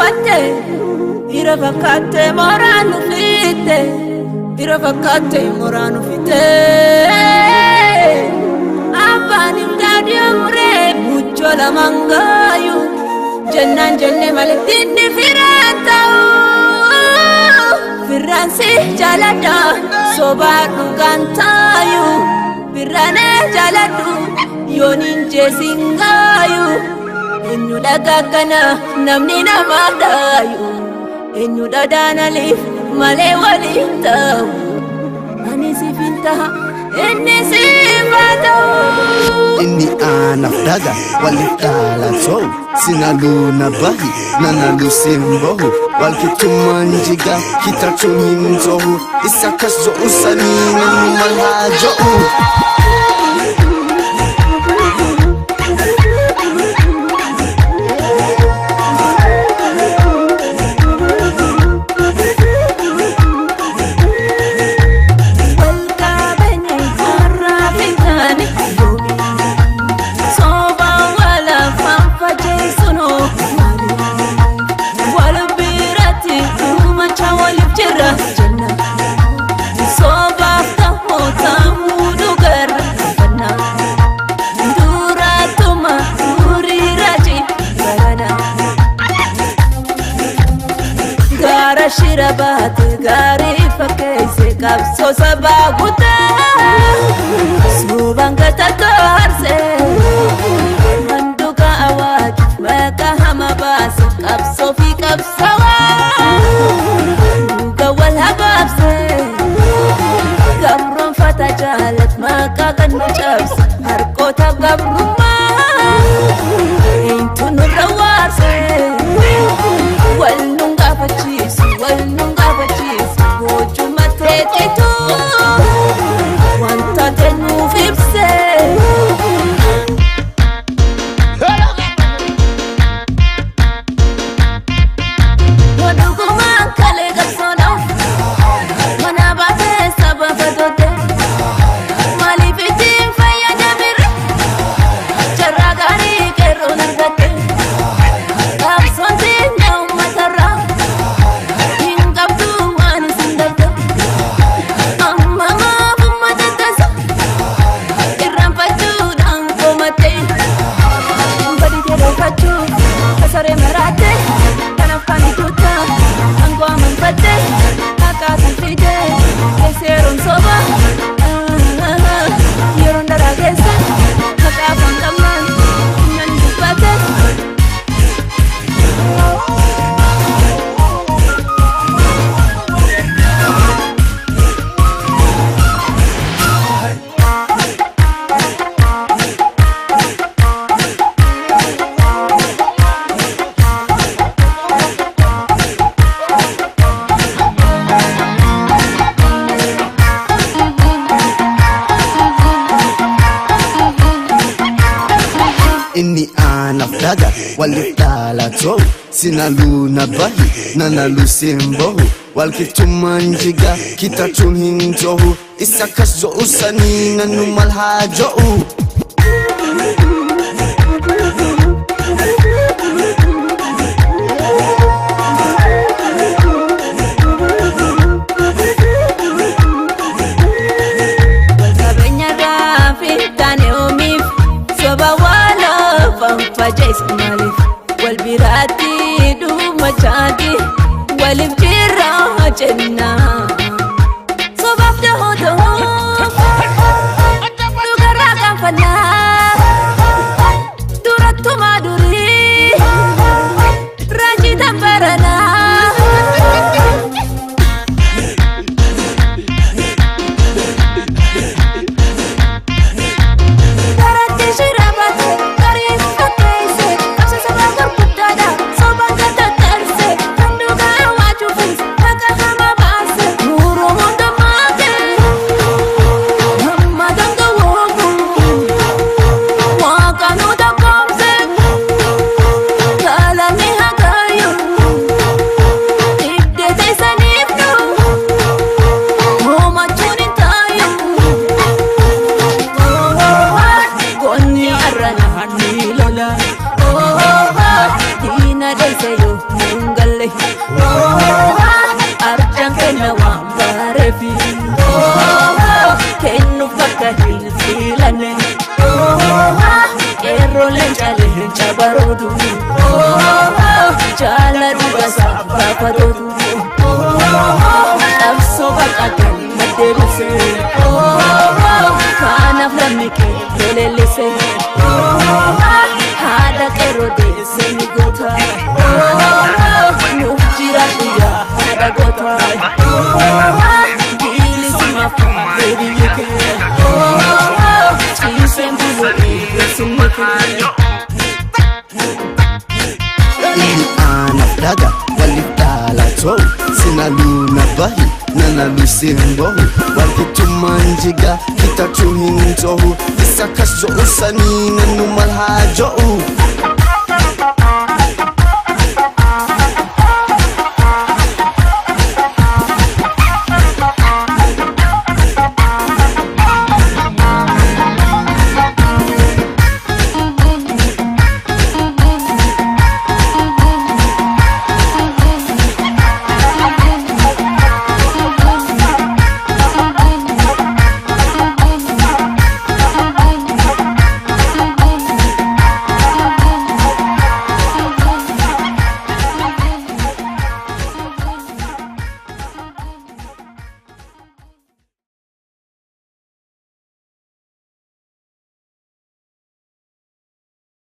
tuffatte, dhiira fakkaatte mooraan nu fitte, dhiira fakkaatte mooraan nu fitte. Abbaan imdaadiyoo muree muchoo lamaan gaayu jennaan jenne malee dinni firaan ta'u. Firraan si jaaladha sobaa dhugaan taayu firraanee jaaladhu yoon hin jeesin gaayu. Eenyu dhagaa kana namni nama daayu eenyu dhadaanaliif malee waliin ta'u. Ani siif hin taha inni siif haa ta'u. Inni anaaf dhaga waliif dhalatoo sinaluu na bahi nanalu simbohu walqixxummaan jiga kitachuun hin ta'u isa kas jo'u sanii namni mal haa jo'u. Shira baate gaarii fakkeesse qabsoo sabaa guutaa suubaan gatatoo harsee manduuka awwaaju maqaa hama baase qabsoo fi qabsawaa dhuga wal habaabsee gabroon fata jaalat maqaa kan nu cabse harkoota gabrummaa eenyutu nurra waarsee wal nun gaafachiisu. Wal nun gaafachiisu gochuma teetitu wanta nuuf ibsee. Wadugumaan kalee qabsoodhaaf mana baatee saba fatoote maaliif ittiin fayyadamirre carraa gaarii qeerroon argatte qabsoon teenya uummatarraa. Kasaree maraate kanaaf kan tuuta aangoo amanfatte haqaa kan fide keessa yeroon soba yeroon daraa keessa haqaa afaan qabnaan nan dubbate. Inni anaaf dhaga waliif dhalatoo sinaluu na bahi nanalu simbohu walqixxummaan jiga kitachuun hin ta'u isa kas jo'u sanii nanu mal haa jo'u. Fajees maaliif wal biraatti dhuma chaati waliif jirra jenna. Sobaaf dahoo dahoo dhugarraa qaanfannaa durattumaa durii raajii tambaranaa. laalle. Arjaan kenna waan baareefi kennuuf bakka hin filanne. Qeerroon leenca leenca baroodu jaala dhuga saafaa fadootu. Qabsoo bakka galma deebise, kanaaf lammi kee lolellise. Haadha qeerroo deesse ni goota, nuuf jiraadhu yaa haadha goota. Bilisummaaf biyyi kee ciiseen bulu eegsumni kee. Inni anaaf dhaga waliif dhaala ta'u sinaluu na bahi nanalu simbohu walqixxummaan jiga kitachuu hin ta'u isa kas jo'u sanii nannu mal haa jo'u.